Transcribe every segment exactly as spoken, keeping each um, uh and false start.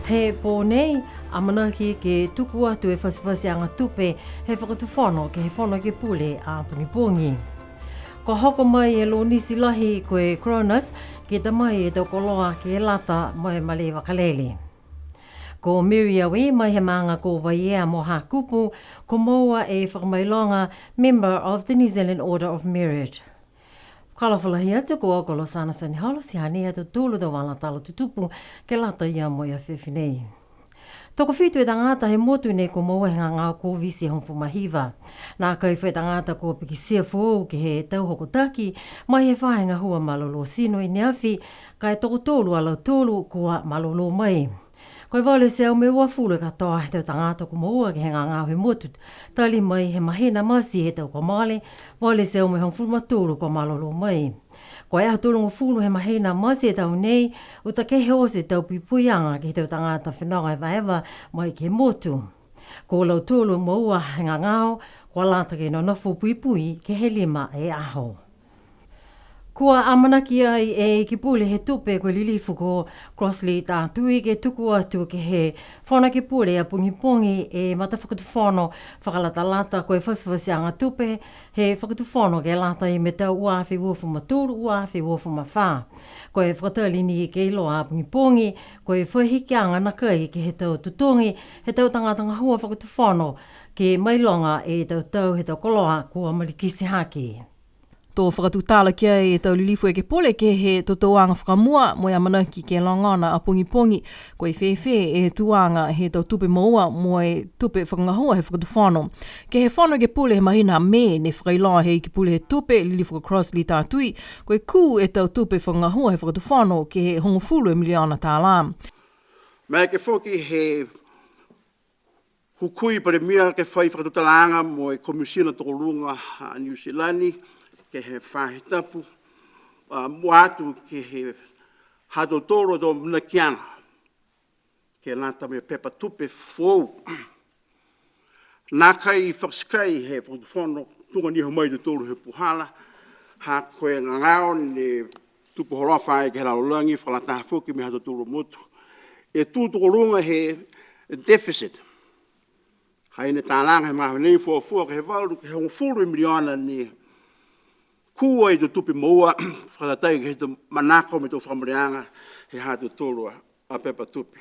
He pō nei, amanaki ke tuku atu e fatifatiaga tupe he Fakatufono ke he Fono Ekepule a pogipogi. Kua hoko mai e lonisi lahi ko e Cronus ke ta mai e tau koloa ke lata mo e malē vakalele. Ko Miriam Wee mai he maaga ko Vaiea mo Hakupu, kua moua e fakamailoga Member of the New Zealand Order of Merit. Kalofa lahi atu, ko au ko Losana Saniholo, ti hanei ha tautolu tau vala tala tutupu ke lata ia mo e afiafi nei. Tokofitu e tagata he motu nei kua moua he gagao Koviti hogofulu ma hiva. Nākai fai tagata kua pikitia foou ke he tau hokotaki mai he faahi gahua malolō tino i neafi, ka e tokotolu a lautolu kua malolō mai. Ko e valu e teau mo e uafulu e katoa he tau tagata kua moua ke he gagao he motu, tali mai he mahina Mati he tau kua mole, valu e teau mo e hogofulu ma tolu kua malolō mai. Ko e aho tolugofulu he mahina Mati he tau nei, uta kehe oti e tau puipuiaga ke he tau tagata fenoga evaeva mai ke he motu. Ko lautolu moua he gagao, kua lata ke nonofo puipui ke he lima e aho. Kua amanaki ai e Ikipule he Tupe ko e Lilifu ko Crossley Tatui ke tuku atu ke he Fono Ekepule a pogipogi e matafakatufono fakalatalata ko e fatifatiaga tupe he Fakatufono ke lata ia mo e tau ua afe uafulu ma tolu, ua afe uafulu ma fā. Ko e fakatali ni ke iloa a pogipogi, ko e fai hikiaga nakai ke he tau totogi he tau tagata gahua Fakatufono ke mailoga e tau tau he tau koloa kua malikiti hake. To fakatutala ki ai e tau lilifu ekepule ke he totouaga fakamua mo e amanaki ke logona a pogipogi, ko e fēfē e tuaga he tau tupe moua mo e tupe fakagahua he Fakatufono. Ke he Fono Ekepule he mahina Me ne fakailoa he Ikipule he Tupe, Lilifu ko Crossley Tatui, ko e kū e tau tupe fakagahua he Fakatufono ke he hogofulu e miliona tālā. Maeke foki he Hukui Palemia ke fai fakatutalaaga mo e Komisina Tokoluga a Niu Silani ke he faahi tapu, a, mua atu ke he ha tautolu a tau manakoaga ke lata mo e pepa tupe foou. Nākai fakatikai he Fakatufono tuga ni ha mai tautolu he puhala, ha ko e gagao ne tupu holofa ai ke he lalolagi, fakalataha foki mo e ha tautolu a motu. E tū tokoluga he deficit. Hane talaga he magaaho nei fuafua ke he valu ke he hogofulu e miliona ne kū ai e tau tupe moua, fakatatai ke he tau manako mo e tau fakamoleaga he ha tautolu a, a pepa tupe.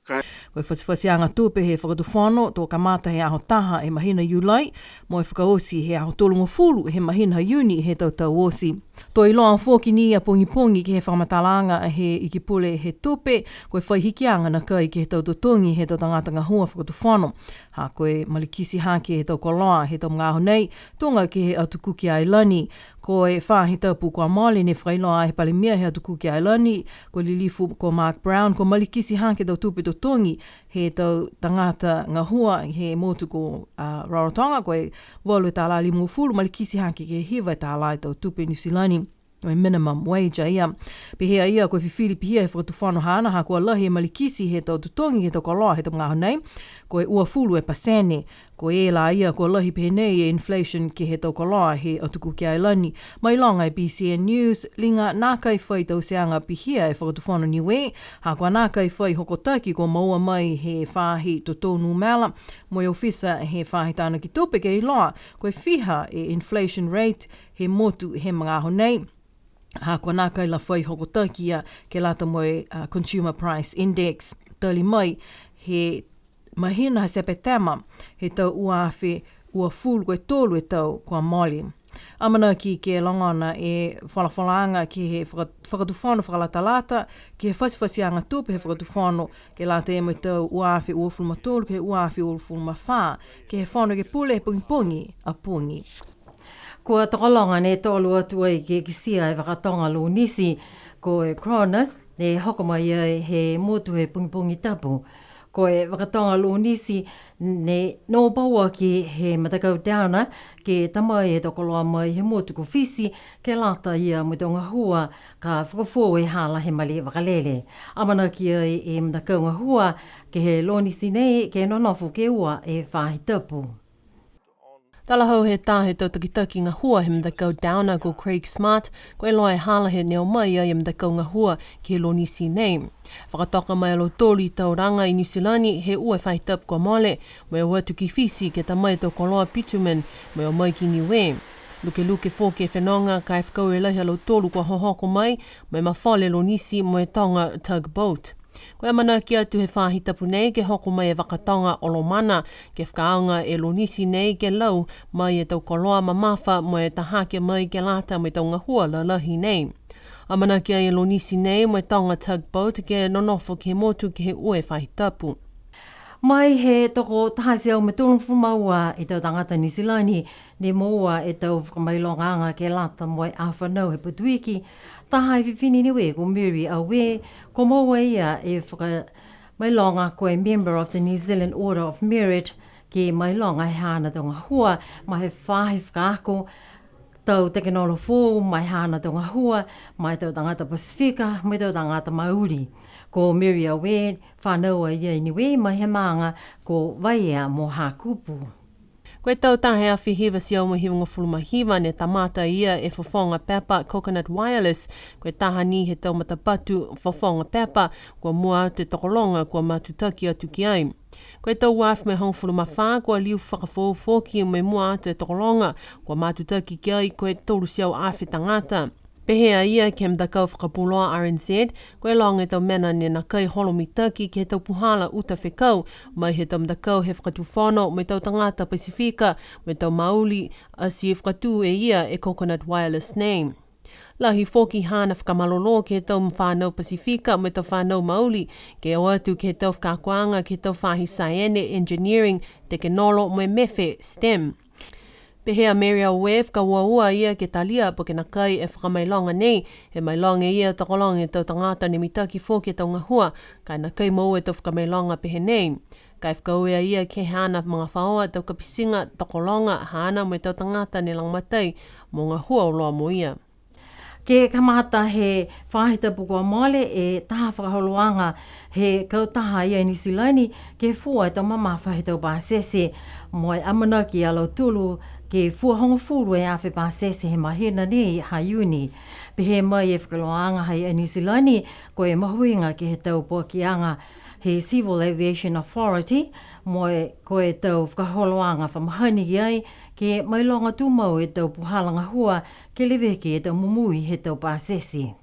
Ka Ko e fatifatiaga tupe he Fakatufono, to kamata he aho taha he mahina Iulai, mo e fakaoti he aho tolugofulu he mahina Iuni he tau tau oti. To iloa foki ni a pogipogi ke he fakamatalaaga he Ikipule he Tupe, ko e fai hikiaga nakai ke he tau totogi he tau tagata gahua Fakatufono. Ha ko e malikiti hake he tau koloa he tau magaaho nei, tuga ke he Atu Kuki Ailani. Ko e faahi tapu kua mole ne fakailoa ai he Palemia he Atu Kuki Ailani, ko e Lilifu ko Mark Brown, kua malikiti hake e tau tupe totogi he tau tagata gahua he motu ko, a, Rarotonga, ko e valu e tālā limagofulu, malikiti hake ke he hiva e tālā e tau tupe Niu Silani, ko e minimum wage a ia. Pehē a ia, ko e fifili pihia he Fakatufono haana, ha kua lahi e malikiti he tau totogi he tau koloa he tau magaaho nei, ko e uafulu e pasene. Ko e lā ia kua lahi pehē nei e inflation ke he tau koloa he Atu Kuki Ailani. Mailoga e B C N News, liga nākai fai tauteaga pihia e Fakatufono Niue, ha kua nākai fai hokotaki kua moua mai he faahi totou numela mo e ofisa he faahi tānaki tupe ke iloa ko e fiha e inflation rate he motu he magaaho nei. Ha kua nākai la fai hokotaki ia ke lata mo e, a, Consumer Price Index. Tali mai he mahina ha Sepetema he tau ua afe uafulu, ko e tolu e tau kua mole. Amanaki ke logona e folafolaaga ke he faka-, Fakatufono fakalatalata, ke he fatifatiaga tupe he Fakatufono, ke lata mo e tau ua afe uafulu ma tolu, ke he ua afe uafulu ma fā, ke he Fono Ekepule he pogipogi a pogi. Kua tokologa ne tolo atu ai ke kitia e vakatoga lonisi ko e Cronus, ne hoko mai ai he motu he pogipogi tapu. Ko e vakatoga lonisi ne nō pauaki he matakau Downer ke ta mai e tau koloa mai he motu ko Fisi, ke lata ia mo e tau gahua ka fakafoou e hala he malē vakalele. Amanaki ai e matakau gahua ke he lonisi nei ke nonofo ke ua e faahi tapu. Talahau he taha he tau takitaki gahua he matakau Downer ko Craig Smart, ko e iloa e hala he ne o mai ai e matakau gahua ke he lonisi nei. Fakatoka mai a lautolu i tauraga i Niu Silani he ua e faahi tapu kua mole, mo e o atu ki Fisi ke ta mai e tau koloa bitumen, mo e o mai ki Niue. Lukeluke foki e fenoga, ka e fakaaue lahi a lautolu kua hohoko mai, mo e mafola e lonisi mo e toga tugboat. Ko e amanaki atu he faahi tapu nei ke hoko mai e vaka toga Olomana, ke fakaaoga e lonisi nei ke lau mai e tau koloa mamafa mo e ta hake mai ke lata mo e tau gahua lalahi nei. Amanaki ai e lonisi nei mo e toga tugboat ke nonofo ke he motu ke he ua e faahi tapu. Mai he toko taha e teau mo e tolugofulu ma ua e tau tagata Niu Silani, ne moua e tau fakamailogaaga ke lata mo e aho fanau he Patuiki, taha e fifine Niue ko Mary Aue, kua moua e ia e fakamailoga ko e Member of the New Zealand Order of Merit, ke mailoga he haana tau gahua, ma e faahi fakaako, tau tekenolosi foou, ma e haana tau gahua, ma e tau tagata Pasifika, ma e tau tagata Maori. Ko Mary Aue, fanau a ia i Niue, mai he maaga ko Vaiea mo Hakupu. Ko e tau taha e afe hiva e teau mo e hivagofulu ma hiva ne kamata e ia e fofoga pepa Coconut Wireless, ko e taha ni he tau matapatu fofoga pepa, kua mua atu e tokologa kua matutaki atu ki ai. Ko e tau ua afe mo e hogofulu ma fā, kua liu fakafoou foki mo e mua atu e tokologa, kua matutaki ki ai ko e tolu e teau afe tagata. Pehē a ia ke he matakau fakapuloa R N Z, ko e loga e tau mena ne nākai holo mitaki ke he tau puhala uta fekau, mai he tau matakau he fakatufono mo e tau tagata Pasifika, mo e tau Maori, ati fakatū e ia e Coconut Wireless nei. Lahi foki haana fakamalolō ke he tau fanau Pasifika mo e tau fanau Maori, ke o atu ke he tau fakaakoaga ke he tau faahi saiene, engineering, tekenolo mo e mefe, stem. Pehē a Mary Aue, fakauaua a ia ke talia po ke nākai e fakamailoga nei, he mailoga e ia tokologa e tau tagata ne mitaki foki e tau gahua, ka e nākai moua e tau fakamailoga pehē nei. Ka e fakaaue a ia ke he haana magafaoa tau kapitiga tokologa haana mo e tau tagata ne lagomatai mo gahua auloa mo ia. Ke kamata he faahi tapu kua mole e taha fakaholoaga he kautaha ia i Niu Silani, ke fua e tau mamafa he tau pasese, mo e amanaki a lautolu ke fua hogofulu e afe pasese he mahina nei ha Iuni. Pehē mai e fakaholoaga ha ia i Niu Silani, ko e mahuiga ke he tau poakiaga he Civil Aviation Authority, mo e ko e tau fakaholoaga fa mahani ki ai, ke mailoga tumau e tau puhala gahua, ke leveki e tau mumui he tau pasese.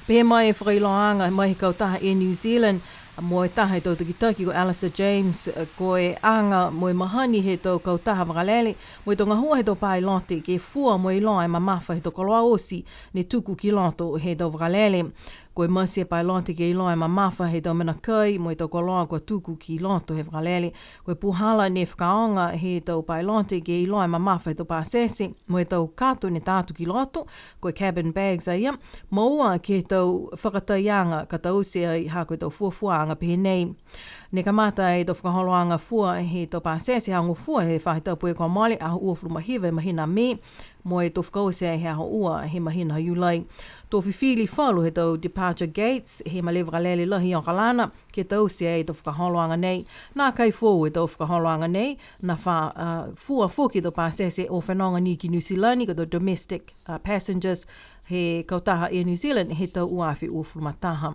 Pehē mai e fakailoaaga mai he kautaha Air New Zealand, mo e taha he tau takitaki ko Alistair James, ko e aga mo e mahani he tau kautaha vakalele, mo e tau gahua he tau pailote, ke fua mo e iloa e mamafa he tau koloa oti, ne tuku ki loto he tau vakalele. Ko e mate e pailote ke iloa e mamafa he tau mena kai, mo e tau koloa kua tuku ki loto he vakalele. Ko e puhala ne fakaaoga he tau pailote ke iloa e mamafa he tau pasese, mo e tau kato ne ta atu ki loto, ko e cabin bags a ia, moua ke he tau fakataiaga ka taute ai ha ko e tau fuafuaaga pehē nei. Ne kamata e tau fakaholoaga fua he tau pasese ha gofua he faahi tapu kua mole, aho uafulu ma hiva he mahina Me, mo e to fakaoti ai he aho ua he mahina Iulai. To fifili falu he tau departure gates he malē vakalele lahi i Okalana, ke taute ai e tau fakaholoaga nei. Nākai foou e tau fakaholoaga nei, ne fa, a, fua foki e tau pasese o fenoga ni ki Niu Silani, ko e tau domestic, a, passengers, he kautaha Air New Zealand, he tau ua afe uafulu ma taha.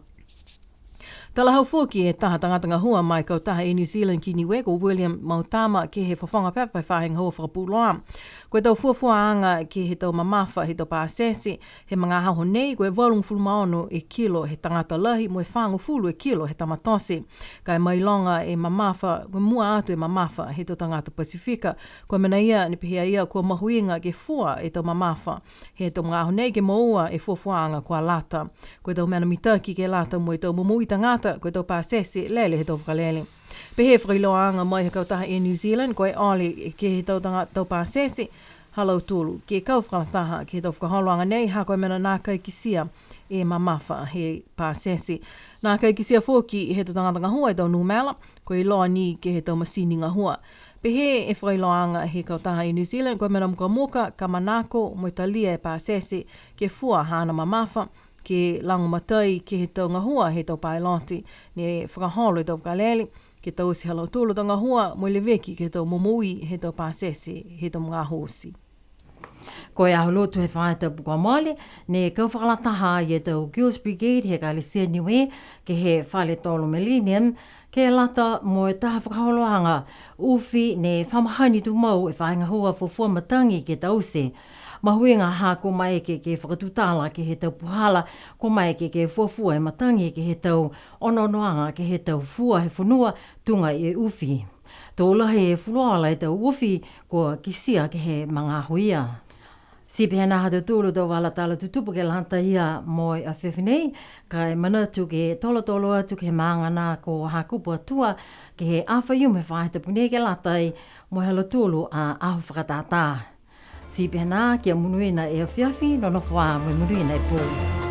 Talahau foki e taha tagata gahua mai kautaha Air New Zealand ki Niue ko William Mautama ke he fofoga pepa he faahi gahua fakapuloa. Ko e tau fuafuaaga ke he tau mamafa he tau pasese, he magaaho nei, ko e valugofulu ma ono e kilo he tagata lahi, mo e fāgofulu e kilo he tama tote. Ka e mailoga e mamafa, ko e mua atu e mamafa he tau tagata Pasifika. Ko e mena ia, ne pehē a ia, kua mahuiga ke fua e tau mamafa he tau magaaho nei ke moua e fuafuaaga kua lata. Ko e tau mena mitaki ke lata mo e tau momoui tagata, ko e tau pasese lele he tau vakalele. Pehē e fakailoaaga mai he kautaha Air New Zealand, ko e ole ke he tau taga-, tau pasese ha lautolu ke kau fakalataha ke he tau fakaholoaga nei, ha ko e mena nākai kitia e mamafa he pasese. Nākai kitia foki he tau tagata gahua e tau numela, kua iloa ni ke he tau masini gahua. Pehē e fakailoaaga he kautaha Air New Zealand, ko e mena mukamuka ka manako mo e talia e pasese ke fua haana mamafa, ke lagomatai ke he tau gahua he tau pailote ne fakaholo e tau vakalele, Ke taute ha lautolu a tau gahua mo e leveki ke he tau momoui he tau pasese he tau magaaho oti. Ko e Aho Lotu he faahi tapu kua mole, ne kau fakalataha ai e tau Girls Brigade he Ekalesia Niue ke he fale tolo Millennium, ke lata mo e taha fakaholoaga ufi ne fa mahani tumau e faahi gahua fuafua matagi ke taute. Mahuiga ha kua maeke ke fakatutala ke he tau puhala, kua maeke ke fuafua e matagi ke he tau onoonoaga ke he tau fua he fonua tuga e ufi. To lahi e fuluola e tau ufi kua kitia ke he magaaho ia. Ti pehē nā ha tautolu a tau vala tala tutupu ke lata ia mo e afiafi nei, ka e manatu ke tolotolo atu ke he maaga nā ko Hakupu Atua, ke he aho Faiumu he faahi tapu nei ke lata ai mo e ha lautolu a aho fakatātā. Ti pehē nā, kia monuina e afiafi, nonofo ā mo e monuina e pō.